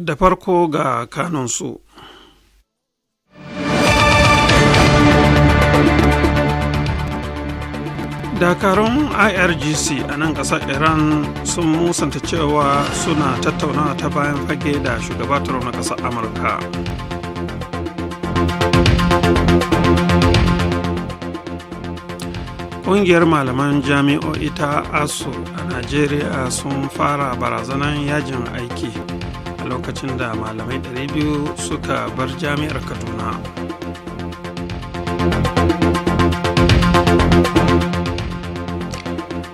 Da farko ga kanunsu. Dakarun IRGC a nan ƙasar Iran sun musanta cewa suna tattaunawa ta bayan fage da shugaba Trump na ƙasar Amurka. Ƙungiyar malaman jami'o'i ta ASUU a Najeriya sun fara barazanar yajin aiki a lokacin da malamai 200 suka bar jami'ar Kaduna.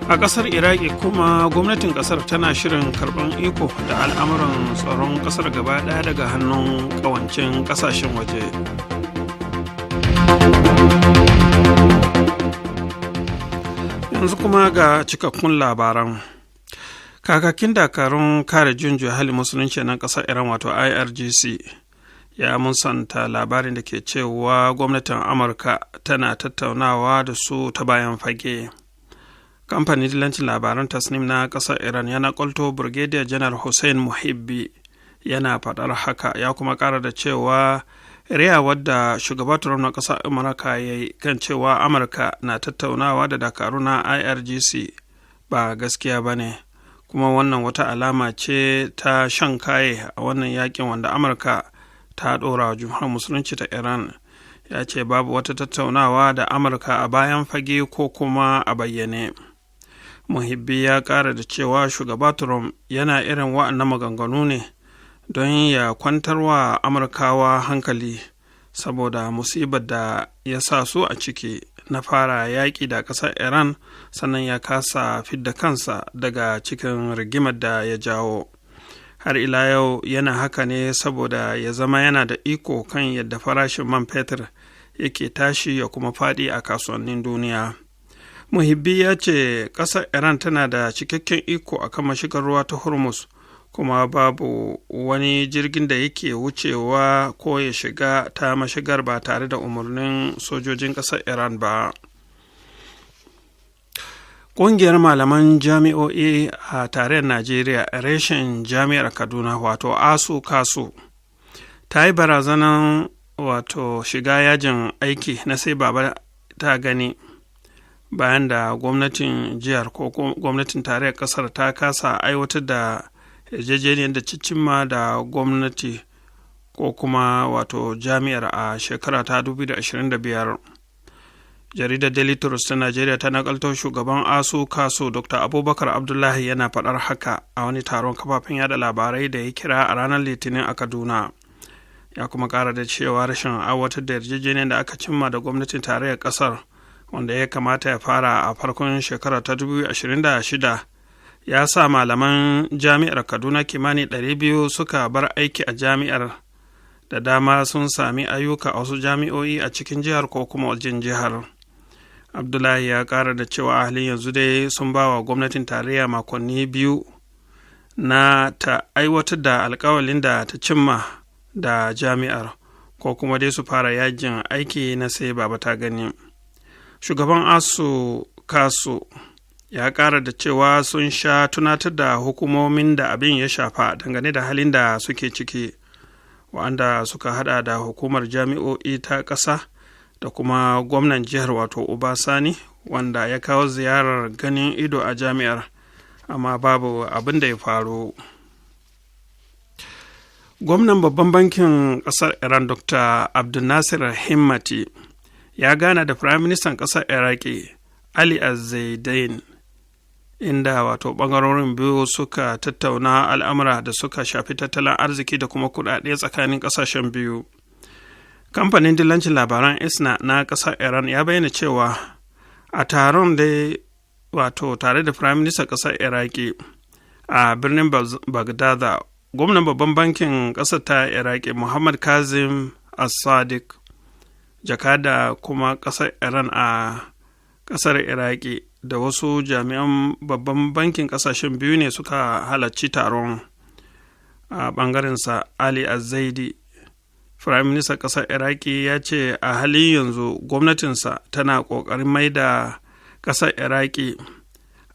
A ƙasar Iraki kuma, gwamnatin ƙasar tana shirin karɓar iko da al'amuran tsaron ƙasar gaba ɗaya daga hannun ƙawancin ƙasashen waje. Yanzu kuma ga cikakkun labaran. Kakakin dakarun kare junju hali musulunci na ƙasar Iran, wato IRGC, ya musanta labarin da ke cewa gwamnatin Amurka tana tattaunawa da su ta bayan fage. Kamfanin dillancin labaran Tasnim na ƙasar Iran ya nakalto Brigadier Janar Hussein Muhibbi yana faɗar haka, ya kuma ƙara da cewa riya wadda shugaba Trump na ƙasar Amurka ya yi kan cewa Amurka na tattaunawa da dakaru na IRGC ba gaskiya ba ne, kuma wannan wata alama ce ta shan kaye a wannan yakin wanda Amurka ta ɗora wa Jumhuriyar Musulunci ta Iran. Ya ce babu wata tattaunawa da Amurka a bayan fage ko kuma a bayyane. Muhibbi ya ƙara da cewa shugaba Trump yana irin wa'annan maganganu ne don ya kwantarwa Amurkawa hankali saboda musibar da ya sa su a ciki na fara yaƙi da ƙasar Iran, sannan ya kasa fidda kansa daga cikin rigimar da ya jawo. Har ila yau, yana haka ne saboda ya zama yana da iko kan yadda farashin man fetur yake tashi ya kuma faɗi a kasuwannin duniya. Muhibbi ya ce ƙasar Iran tana da cikakken iko akan mashigar ruwa ta Hormuz, kuma babu wani jirgin da yake wucewa ko ya shiga ta mashigar ba tare da umarnin sojojin ƙasar Iran ba. Ƙungiyar malaman jami'o'i a tarayyar Najeriya, reshen jami'ar Kaduna, wato ASUU KASU, ta yi barazanar wato shiga yajin aiki na sai baba ta gani bayan da gwamnatin jihar ko gwamnatin tarayyar ƙasar ta kasa aiwatar da yarjejeniyar da cimma da gwamnati ko kuma wato jami'ar a shekara ta 2025. Jaridar Daily Trust ta Najeriya ta nakalto shugaban ASUU KASU, Dr. Abubakar Abdullahi, yana faɗar haka a wani taron kafafen yada labarai da ya kira a ranar Litinin a Kaduna. Ya kuma ƙara da cewa rashin aiwatar da yarjejeniyar da aka cimma da gwamnatin tarayyar ƙasar, wanda ya kamata ya fara a farkon shekara ta 2026, ya sa malaman jami'ar Kaduna kimanin 200 suka bar aiki a jami'ar. Da dama sun sami ayyuka a wasu jami'o'i a cikin jihar ko kuma wajen jihar. Abdullahi ya kara da cewa a halin yanzu dai sun ba wa gwamnatin tarayya makonni 2 na ta aiwatar da alkawalin da ta cimma da jami'ar, ko kuma dai su fara yajin aiki na sai baba ta gani. Shugaban ASUU KASU ya ƙara da cewa sun sha tunatar da hukumomin da abin ya shafa dangane da halin da suke ciki, wa'anda suka hada da hukumar jami'o'i ta ƙasa da kuma gwamnan jihar, wato Uba Sani, wanda ya kawo ziyarar ganin ido a jami'ar, amma babu abin da ya faru. Gwamnan babban bankin ƙasar Iran, Dr. Abdulnasir Himmati, ya gana da Firaministan ƙasar Iraki, Ali Azaidain, inda wato ɓangarorin biyu suka tattauna al'amura da suka shafi tattalin arziki da kuma kuɗaɗe tsakanin ƙasashen biyu. Kamfanin dillancin labaran ISNA na ƙasar Iran ya bayyana cewa a taron da wato tare da Firaministan ƙasar Iraki a birnin Bagdada, gwamnan babban bankin ƙasar ta Iraki, Muhammad Kazim As-Sadiq, jakada kuma ƙasar Iran a ƙasar Iraki, da wasu jami'an babban bankin ƙasashen biyu ne suka halarci taron. A ɓangarensa, Ali Azaidi, Firaministan ƙasar Iraki, ya ce a halin yanzu gwamnatinsa tana ƙoƙarin mai da ƙasar Iraki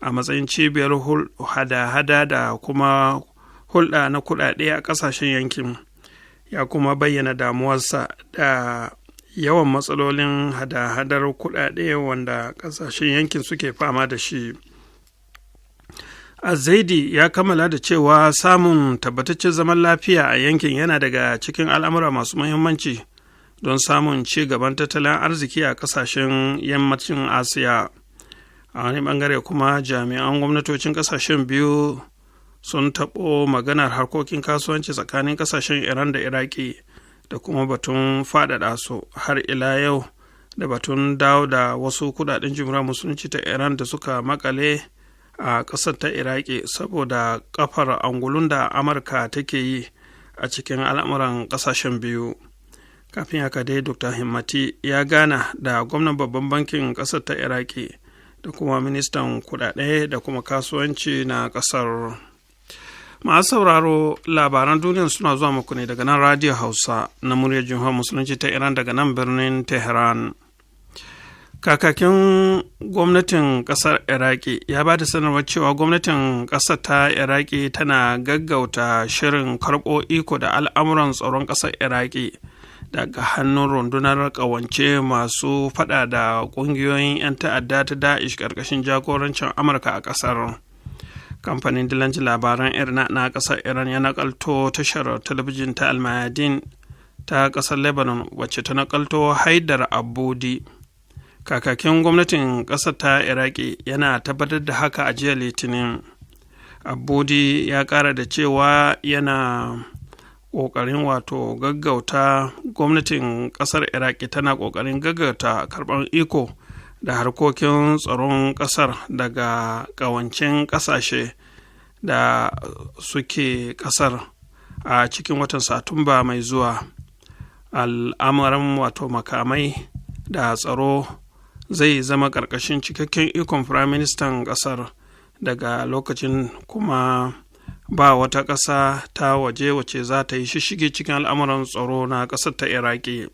a matsayin cibiyar hada-hada da kuma Hulɗa na kuɗaɗe a ƙasashen yankin. Ya kuma bayyana damuwarsa da yawan matsalolin hada-hadar kuɗaɗe wanda ƙasashen yankin suke fama da shi. Azaidi ya kammala da cewa samun tabbataccen zaman lafiya a yankin yana daga cikin al'amura masu muhimmanci don samun ci gaban tattalin arziki a ƙasashen Yammacin Asiya. A wani bangare kuma, jami'an gwamnatocin ƙasashen biyu sun taɓo maganar harkokin kasuwanci tsakanin ƙasashen Iran da Iraki da kuma batun faɗaɗa su, har ila yau da batun dawo da wasu kudaden Jumhuriyar Musulunci ta Iran da suka makale a ƙasar ta Iraki saboda kafar angulun da Amurka take yi a cikin al'amuran ƙasashen biyu. Kafin haka dai, Dr Himmati ya gana da gwamnan Babban Bankin ƙasar ta Iraki da kuma ministan kudade da kuma kasuwanci na ƙasar. Masu sauraro, labaran duniya suna zuwa muku ne daga nan Radio Hausa na Muryar Jumhuriyar Musulunci ta Iran daga nan birnin Tehran. Kakakin gwamnatin kasar Iraki ya ba da sanarwar cewa gwamnatin kasar ta Iraki tana gaggauta shirin karɓo iko da al'amuran tsaron ƙasar Iraki daga hannun rundunar ƙawance masu fada da ƙungiyoyin 'yan ta'adda ta Da'ish ƙarƙashin jagorancin Amurka a ƙasar. Kamfanin dillancin labaran Irna na ƙasar Iran ya nakalto tashar talabijin ta Almayadin ta ƙasar Lebanon, wacce ta nakalto Haidar Abudi, kakakin gwamnatin ƙasar ta Iraki, yana tabbatar da haka a jiya Litinin. Abudi ya ƙara da cewa yana ƙoƙarin wato gaggauta gwamnatin ƙasar Iraki tana ƙoƙarin gaggauta karɓar iko da harkokin tsaron ƙasar daga ƙawancen ƙasashe da suke ƙasar a cikin watan Satumba mai zuwa. Al'amuran wato makamai da tsaro zai zama ƙarƙashin cikakken ikon firaministan ƙasar daga lokacin, kuma ba wata ƙasa ta waje wace za ta yi shishige cikin al'amuran tsaro na ƙasar ta Iraki.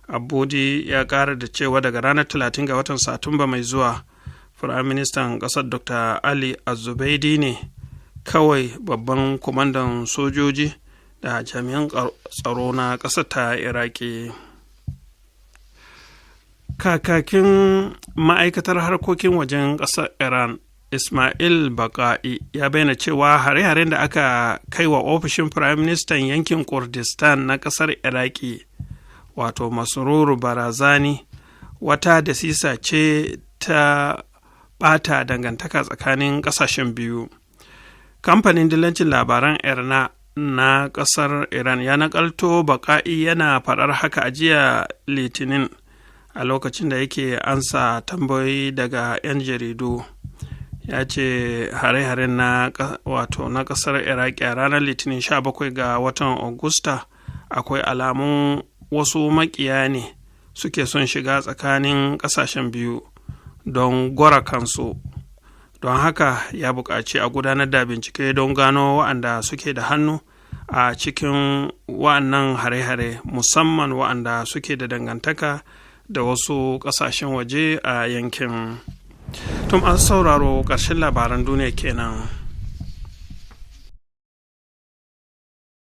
Abudi ya ƙara da cewa daga ranar 30 ga watan Satumba mai zuwa, firaministan ƙasar Dr Ali Azubaidi ne kawai babban kwamandan sojoji da jami'an tsaro na ƙasar ta Iraki. Kakakin ma'aikatar harkokin wajen ƙasar Iran, Ismail Baka'i, ya bayyana cewa hare-haren da aka kai wa ofishin firaministan yankin Kurdistan na ƙasar Iraki, wato Masrur Barazani, wata dasisa ce ta ɓata dangantaka tsakanin ƙasashen biyu. Kamfanin dillancin labaran Irna na ƙasar Iran ya nakalto Baka'i yana faɗar haka a jiya Litinin a lokacin da yake ansa tambayoyi daga 'yan jaridu. Ya ce hare-haren na wato na ƙasar Iraki a ranar Litinin 17 ga watan Agusta akwai alamun wasu makiya ne suke son shiga tsakanin ƙasashen biyu don gwara kansu. Don haka ya buƙaci a gudanar da bincike don gano wa'anda suke da hannu a cikin wa'annan hare-hare, musamman wa'anda suke da dangantaka da wasu ƙasashen waje a yankin. Tun an sauraro, ƙarshen labaran duniya kenan.